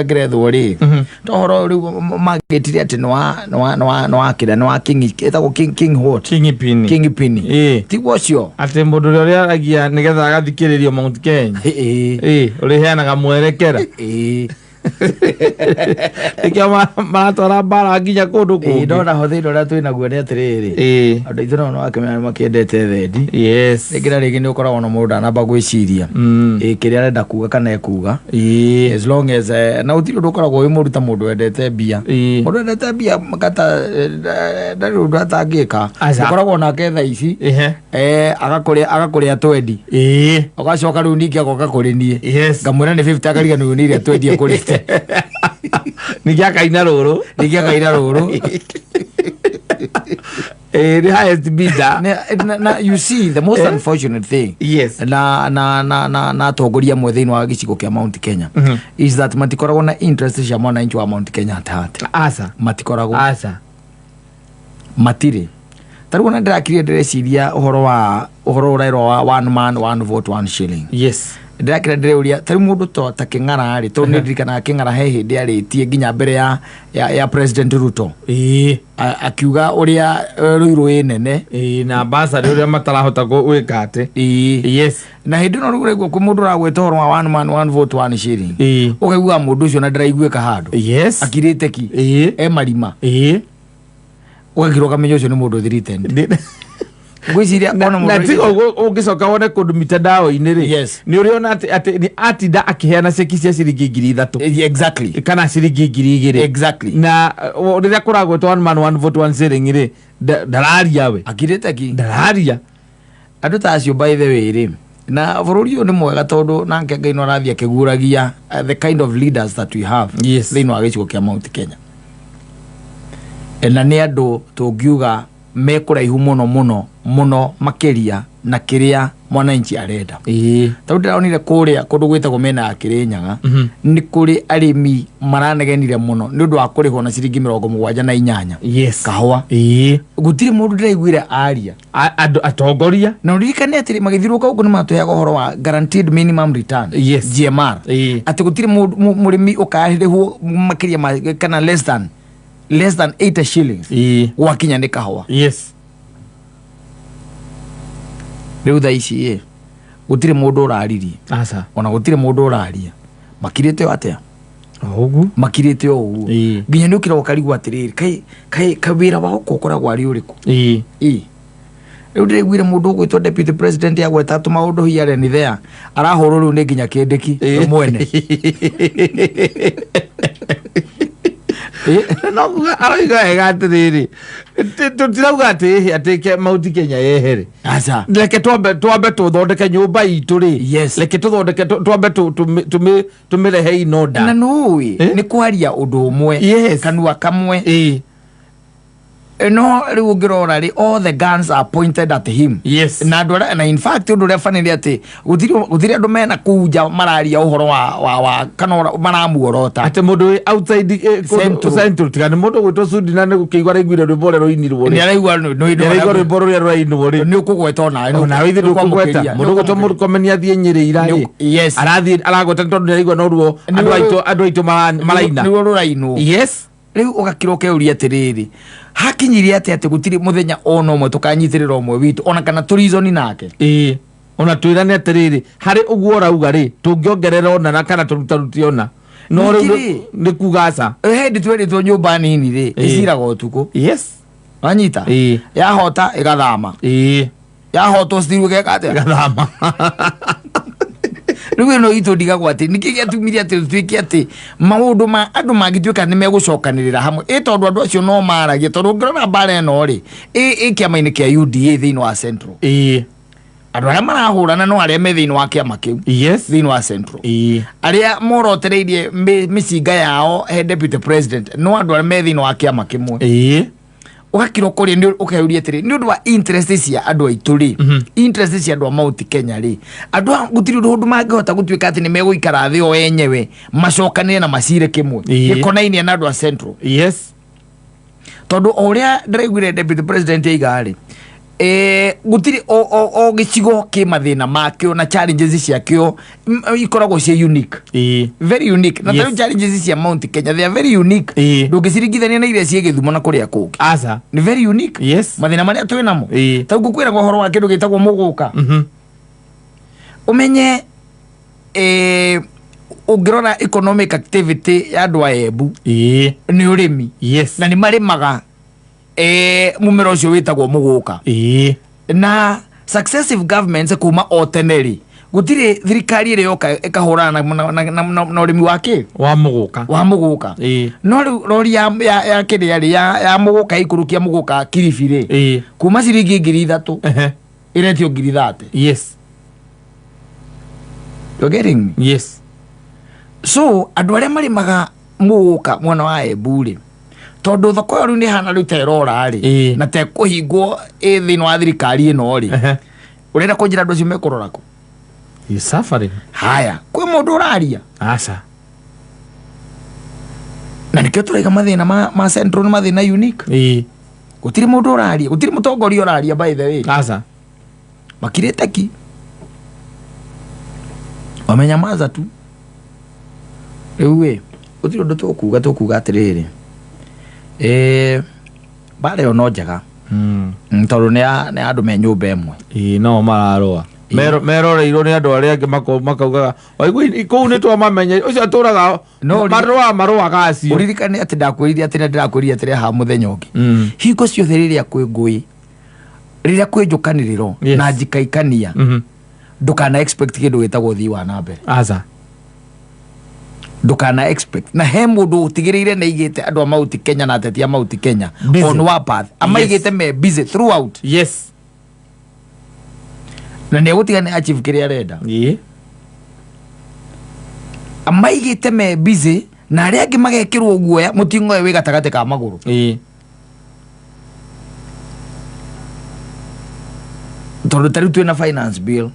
Ngĩrethwo rĩ, to ũhoro rĩu mangĩtire atĩ nĩ wa kĩrĩa nĩ wa king, ĩtagwo king what? Kingpin. Kingpin. Tiguo ũcio? Atĩ mũndũ ũrĩa ũrĩaragia nĩgetha agathikĩrĩrio Mount Kenya. Ĩĩ. Ĩĩ, ũrĩheanaga mwerekera. Nĩkĩo maratwara mbara nginya kũndũ Ĩĩ, kũngĩ. no naho thĩna ũrĩa twĩ naguo nĩ atĩrĩrĩ, andũ aitũ nao nĩwakĩmenya nĩ makĩendete thendi. Rĩngĩ na rĩngĩ nĩ ũkoragwo na mũndũ ndanamba gwĩciria kĩrĩa arenda kuga kana ekuga, as long as na gũtirĩ ũndũ ũkoragwo wĩ mũru ta mũndũ wendete mbia. Mũndũ wendete mbia kata ndarĩ ũndũ atangĩka. Aca. Ũkoragwo nake thaa ici, agakũrĩa twendi, ũgacoka rĩu ningĩ agoka kũrĩ niĩ, ngamwĩra nĩ 50, akariganĩrwo nĩ iria twendi ekũrĩte. Ningĩ akaina rũrũ. Ningĩ akaina rũrũ. Ĩĩ, nĩ highest bidder. Na you see the most unfortunate thing na atongoria amwe thĩinĩ wa gĩcigo kĩa Mount Kenya is that matikoragwo na interest cia mwananchi wa Mount Kenya at heart. Aca. Matikoragwo. Aca. Matirĩ. Ta rĩu ona ndĩrakirie ndĩreciria ũhoro wa ũhoro ũrerwo wa one man, one vote, one shilling. Ndĩrakira ndĩreuria, ta rĩu mũndũ ta Kĩng'ara rĩ, tondũ nĩ ndirikanaga Kĩng'ara he hĩndĩ arĩtie nginya mbere ya President Ruto, akiuga ũrĩa Rũirũ ĩ nene. Ĩĩ, na basarĩ ũrĩa matarahota gwĩka atĩ. Na hĩndĩ ĩno rĩu ũraigua kwĩ mũndũ ũragwĩta ũhoro wa one man, one vote, one shilling, ũkaigua mũndũ ũcio na ndĩraiguĩka handũ, akirĩte ki, e marima, ũgakira ũkamenya ũcio nĩ mũndũ threatened. Ngwĩciria ona na mũndũ tiga ũguo, ũngĩcoka wone kũndũ mitandao-inĩ rĩ, nĩ ũrĩona atĩ nĩ atinda akĩheana ceki cia ciringi 3,000 kana ciringi 2,000. Na rĩrĩa kũragwetwo one man, one vote, one shilling rĩ, ndararia we. Akirĩte ki. Ndararia. Andũ ta acio, by the way rĩ, na bũrũri ũyũ nĩ mwega tondũ nake Ngai no arathiĩ akĩguũragia the kind of leaders that we have thĩinĩ wa gĩcigo kĩa Mount Kenya. Na nĩ andũ tũngiuga me kũraihu mũno mũno mũno makĩria na kĩrĩa mwananchi arenda. Tondũ ndĩronire kũrĩa kũndũ gwĩtagwo mĩena ya Kĩrĩnyaga, nĩ kũrĩ arĩmi maranegenire mũno nĩ ũndũ wa kũrĩhwo na ciringi 78 kahũa. Gũtirĩ mũndũ ndĩraiguire aria. Andũ atongoria. Na ũririkane atĩrĩ, magĩthiũrũrũka gũkũ nĩ matũheaga ũhoro wa guaranteed minimum return, GMR, atĩ gũtirĩ mũrĩmi ũkarĩhwo makĩria ma kana less than 80 shillings gwakinya nĩ kahũa. Rĩu thaa ici ĩ gũtirĩ mũndũ ũraririe. Aca. Ona gũtirĩ mũndũ ũraria, makirĩte o atĩa? O ũguo. Makirĩte o ũguo. Nginya nĩ ũkĩra ũkarigwo atĩrĩrĩ, kaĩ kaĩ kaĩ wĩra wa ũkũ ũkoragwo arĩ ũrĩkũ? Ĩ rĩu ndĩraiguire mũndũ ũgwĩtwo deputy president agweta tũmaũndũ here and there, arahũrwo rĩu nĩ nginya kĩndĩki mwene. No kuga aroiga wega atĩrĩrĩ, tũtirauga atĩ ĩhĩ atĩ Mount Kenya yehere. Aca. Reke twambe tũthondeke nyũmba itũ rĩ. Reke tũthondeke twambe tũmĩrehe in order. Na nũĩ nĩ kwaria ũndũ ũmwe, kanua kamwe. No rĩu ũngĩrora rĩ, all the guns are pointed at him. Na andũ arĩa, na in fact ũndũ ũrĩa funny nĩ atĩ gũtirĩ andũ mena kũu nja mararia ũhoro wa kana maramuorota. Atĩ mũndũ wĩ outside Central. Central, tiga nĩ mũndũ gwĩtwo Sudi na nĩ gũkĩigua araiguire rwĩmbo ũrĩa rũinirwo nĩ rĩ. Araigua nĩ araigua rwĩmbo rũrĩa rũrainwo rĩ. Nĩ ũkũgweta onawe. Onawe ithe ndũkũgweta mũndũ gwĩtwo Mũrkomeni athiĩ Nyĩrĩ ira rĩ, arathiĩ aragweta nĩ tondũ nĩ araigua noruo andũ aitũ maraina. Nĩruo rũrainwo. Rĩu ũgakira ũkeuria atĩrĩrĩ, hakinyire atĩ gũtirĩ mũthenya ona ũmwe tũkanyitĩrĩra ũmwe witũ ona kana tũrizoni nake? Ĩĩ, ona twĩrane atĩrĩrĩ, harĩ ũguo ũrauga rĩ, tũngĩongerera ona na kana tũrutarute ona no rĩu. Ningĩ rĩ, nĩ kuga aca. Hĩndĩ twerĩtwo nyũmba nini rĩ, ĩciraga ũtukũ. Wanyita? Yahota ĩgathama. Yahotwo still ĩgeka atĩa? Gathama. Rĩu ĩno itũ ndigagwo atĩ nĩkĩ gĩatumire atĩ tũtuĩke atĩ maũndũ ma andũ mangĩtuĩka nĩ megũcokanĩrĩra hamwe, ĩ tondũ andũ acio no maragia, tondũ ũngĩrora mbara ĩno rĩ, ĩ kĩama-inĩ kĩa UDA thĩinĩ wa Central, andũ arĩa marahũrana no arĩa me thĩinĩ wa kĩama kĩu thĩinĩ wa Central, arĩa morotereirie mĩcinga yao he deputy president no andũ arĩa me thĩinĩ wa kĩama kĩmwe. Ũgakira ũkoria, nĩ ũkeyũria atĩrĩ, nĩ ũndũ wa interest cia andũ aitũ rĩ, interest cia andũ a Mount Kenya rĩ, andũ a gũtirĩ ũndũ mangĩhota gũtuĩka atĩ nĩ megũikara thĩ o enyewe macokanĩre na macire kĩmwe gĩkonainie na andũ a Central? Tondũ o ũrĩa ndĩraiguire deputy president aiga rĩ, Gũtirĩ o gĩcigo kĩ mathĩna makĩo na challenges ciakĩo ikoragwo ciĩ unique. Very unique na tarĩu challenges cia Mount Kenya, they are very unique. Ndũngĩciringithania na iria ciĩ Gĩthumo na kũrĩa kũngĩ. Aca. Nĩ very unique. Mathĩna marĩa twĩ namo, ta ngũkwĩraga ũhoro wa kĩndũ gĩtagwo mũgũka. Ũmenye ũngĩrora economic activity ya andũ a Embu nĩ ũrĩmi. Na nĩ marĩmaga mũmera ũcio wĩtagwo mũgũka. Na successive governments kuma o tene rĩ, gũtirĩ thirikari ĩrĩa yoka ĩkahũrana na ũrĩmi wa kĩ? Wa mũgũka. Wa mũgũka. No rĩu rori ya kĩrĩa rĩ, ya mũgũka ĩikũrũkia mũgũka Kilifi rĩ, kuma ciringi 3,000 ĩretio 30,000. You're getting me? Yes. So andũ arĩa marĩmaga mũgũka mwena wa Embu rĩ, tondũ thoko ĩyo rĩu nĩ hana rĩu ta ĩrora rĩ, na ta ĩkũhingwo ĩ thĩinĩ wa thirikari ĩno rĩ, ũrenda kũnjĩra andũ acio mekũrora kũ? He's suffering. Haya, kwĩ mũndũ ũraria? Aca. Na nĩkĩo tũraiga mathĩna ma Central nĩ mathĩna unique. Gũtirĩ mũndũ ũraria, gũtirĩ mũtongoria ũraria, by the way. Aca. Makirĩte ki, wamenyamaza tu. Rĩu ĩ gũtirĩ ũndũ tũkuga atĩrĩrĩ, mbara ĩyo no njega. Tondũ nĩ ya andũ me nyũmba ĩmwe. Ĩĩ, no mararũa. Meroreirwo nĩ andũ arĩa angĩ makaugaga waigua kũu nĩ twamamenya ũcio atũraga. No, marũa marũaga acio. Ũririkane atĩ ndakwĩrire atĩ ndĩrakwĩrire atĩrĩ haha mũthenya ũngĩ, hingo ciothe rĩrĩa kwĩ ngũĩ, rĩrĩa kwĩ njũkanĩrĩro na njikaikania, ndũkana expect kĩndũ gĩtagwo ũthii wa na mbere. Aca. Ndũkana expect. Na he mũndũ ũtigĩrĩire nĩ aigĩte andũ a Mount Kenya na ateti a Mount Kenya Busy. on warpath, amaigĩte me busy throughout. Na nĩ egũtiga nĩ achieve kĩrĩa arenda. Amaigĩte me busy na arĩa angĩ magekĩrwo guoya mũting'oe wĩ gatagatĩ ka magũrũ. Tondũ ta rĩu twĩna finance bill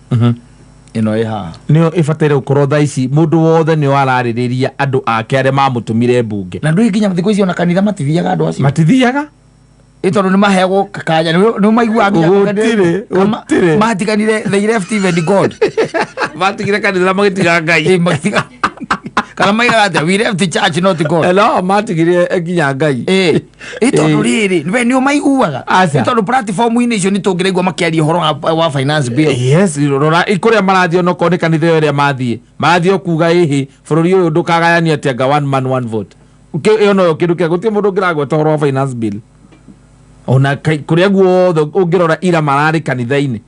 ĩno ĩ haha. Nĩyo ĩbataire gũkorwo thaa ici mũndũ wothe nĩo ararĩrĩria andũ ake arĩa mamũtũmire mbunge. Na ndũĩ nginya thikũ ici ona kanitha matithiaga andũ acio. Matithiaga. Ĩ tondũ nĩ maheagwo kanya, nĩ maiguaga nginya Gũtirĩ, gũtirĩ. Matiganire, they left even God. Matigire kanitha na magĩtiga Ngai. Ĩ, magĩtiga kana maigaga atĩa, we left the church, not God. No matigire nginya Ngai. Ĩ tondũ rĩrĩ we nĩ ũmaiguaga. Aca. Ĩ tondũ platform-inĩ icio nĩ tũngĩraigua makĩaria ũhoro wa finance bill. Yes, rora kũrĩa marathiĩ, onokorwo nĩ kanitha ĩyo ĩrĩa mathiĩ, marathiĩ o kuga ĩhĩ bũrũri ũyũ ndũkagayanio atĩ anga one man one vote. Ĩyo noyo kĩndũ kĩa gũtirĩ mũndũ ũngĩragweta ũhoro wa finance bill ona kũrĩa guothe ũngĩrora ira mararĩ kanitha-inĩ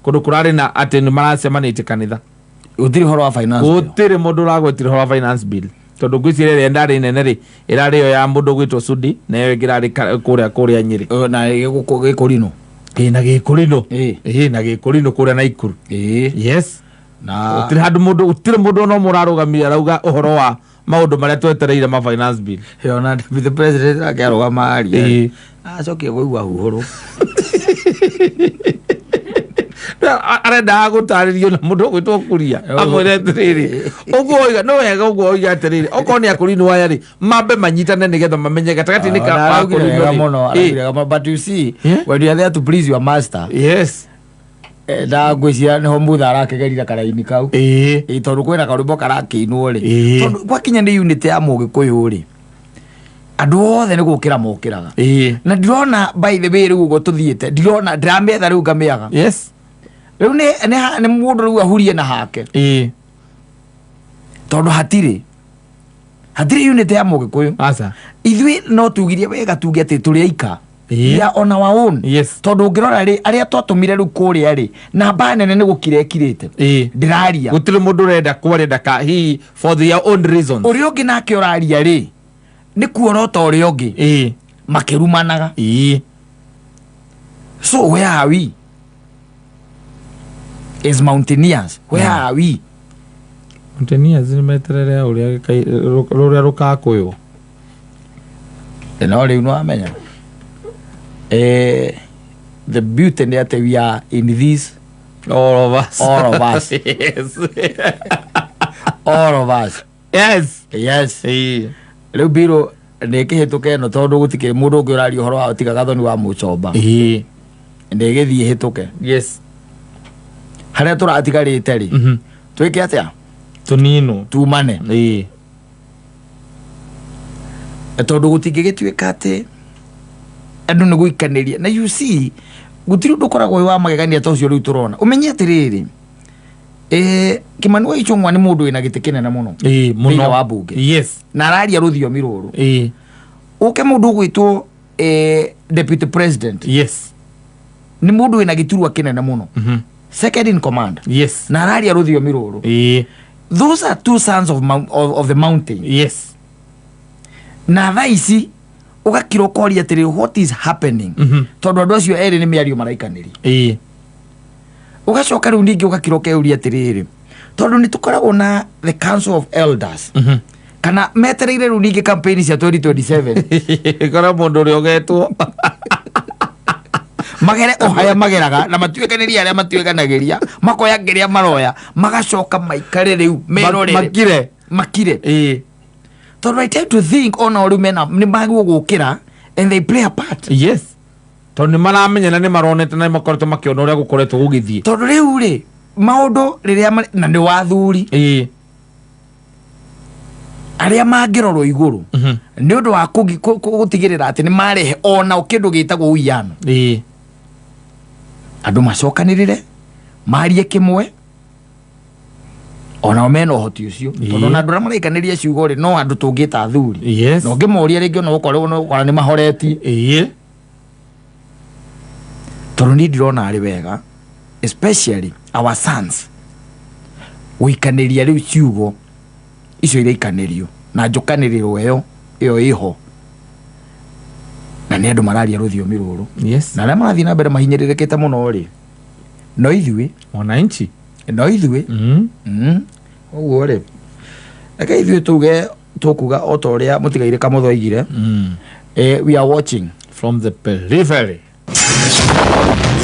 kũndũ kũrarĩ na atĩ nĩ maracemanĩtie kanitha. Gũtirĩ ũhoro wa finance bill. Gũtirĩ mũndũ ũragwetire ũhoro wa finance bill tondũ ngwĩciria ĩrĩa ndarĩ nene rĩ, ĩrarĩ ĩyo ya mũndũ gwĩtwo Sudi na ĩyo ĩngĩ ĩrarĩ kũrĩa Nyĩrĩ. Na gĩkũrinũ. Ĩ, na gĩkũrinũ. Ĩ, na gĩkũrinũ kũrĩa Naikuru. Yes. Na gũtirĩ handũ mũndũ, gũtirĩ mũndũ ona ũmwe ũrarũgamire arauga ũhoro wa maũndũ marĩa twetereire ma finance bill. Ona deputy president akĩarũgama aria, acokire kũigua huhũrũ. Arendaga gũtarĩrio na mũndũ ũgwĩtwo Kuria amwĩre atĩrĩrĩ, ũguo oiga no wega, ũguo oiga atĩrĩrĩ, okorwo nĩ akũrinũ aya rĩ, mambe manyitane nĩgetha mamenye gatagatĩ-inĩ ka Na araugire akũrinũ wega rĩ. mũno, araugire wega mũno. But you see, when you are there to please your master, na ngwĩciria nĩho mutha arakĩgerire karaini kau. Ĩ, tondũ kwĩna karwĩmbo karakĩinwo rĩ, tondũ gwakinya nĩ unit ya mũgĩkũyũ rĩ, andũ othe nĩ gũkĩra mokĩraga. Na ndirona, by the way, rĩu ũguo tũthiĩte, ndirona, ndĩramĩetha rĩu ngamĩaga. Rĩu nĩ mũndũ rĩu ahurie na hake. Tondũ hatirĩ unit ya mũgĩkũyũ. Aca. Ithuĩ no tugirie wega tuge atĩ tũrĩ aika. We are on our own. Tondũ ũngĩrora rĩ, arĩa twatũmire rĩu kũrĩa rĩ, namba nene nĩ gũkira ĩkirĩte. Ndĩraria. Gũtirĩ mũndũ ũrenda kwaria ndaka hihi for their own reasons. Ũrĩa ũngĩ nake ũraria rĩ, nĩ kuorota ũrĩa ũngĩ. Makĩrumanaga. So where are we as mountaineers? Where are we? Mountaineers nĩ meterere ũrĩa rũrĩa rũkakũywo. No rĩu nĩwamenya, the beauty nĩ atĩ we are in this all of us. All of us. All of us. Yes. Rĩu mbirũ nĩ kĩhĩtũke ĩno tondũ gũtikĩrĩ mũndũ ũngĩ ũraria ũhoro wa tiga Gathoni wa Mũcomba. Ndĩgĩthiĩ hĩtũke. Harĩa tũratigarĩte rĩ, twĩke atĩa? Tũninwo. Tumane. Tondũ gũtingĩgĩtuĩka atĩ andũ nĩ gũikanĩria, na you see, gũtirĩ ũndũ ũkoragwo wĩ wa magegania ta ũcio. Rĩu tũrona, ũmenye atĩrĩrĩ, Kĩmani wa Ichung'wa nĩ mũndũ wĩna gĩtĩ kĩnene mũno mũno thĩinĩ wa mbunge. Na araria rũthiomi rũrũ. Ũke mũndũ ũgwĩtwo deputy president, nĩ mũndũ wĩna gĩturwa kĩnene mũno, second in command, na araria rũthiomi rũrũ. Those are two sons of the mountain. Na thaa ici ũgakira ũkoria atĩrĩ, what is happening? Tondũ andũ acio erĩ nĩ mĩario maraikanĩria. Ũgacoka rĩu ningĩ ũgakira ũkeuria atĩrĩrĩ, tondũ nĩ tũkoragwo na the Council of Elders, kana metereire rĩu ningĩ campaign cia 2027? Kora mũndũ ũrĩa ũgetwo. Magere o harĩa mageraga na matuĩkanĩria arĩa matuĩkanagĩria, makoya kĩrĩa maroya, magacoka maikare rĩu merorere. Makire. Makire. Tondũ I tend to think ona rĩu mena nĩ magwo gũkĩra and they play a part. Yes, tondũ nĩ maramenya na nĩ maronete na nĩ makoretwo makĩona ũrĩa gũkoretwo gũgĩthiĩ. Tondũ rĩu rĩ, maũndũ rĩrĩa na nĩ wathuri arĩa mangĩrorwo igũrũ nĩ ũndũ wa gũtigĩrĩra atĩ nĩ marehe ona kĩndũ gĩtagwo uiano. Andũ macokanĩrĩre, marie kĩmwe, onao mena ũhoti ũcio, tondũ ona andũ arĩa maraikanĩria ciugo rĩ, no andũ tũngĩta athuri. Na ũngĩmoria rĩngĩ, ona ũkorwo ũkora nĩ mahoretie. Tondũ niĩ ndirona arĩ wega, especially our sons, gũikanĩria rĩu ciugo icio iraikanĩrio na njũkanĩrĩro ĩyo ĩyo ĩho, na nĩ andũ mararia rũthiomi rũrũ, na arĩa marathiĩ na mbere mahinyĩrĩrĩkĩte mũno rĩ, no ithuĩ mwananchi. No ithuĩ. Ũguo rĩ, reke ithuĩ tuge, tũkuga o ta ũrĩa mũtigaire Kamũtho oigire, we are watching from the periphery.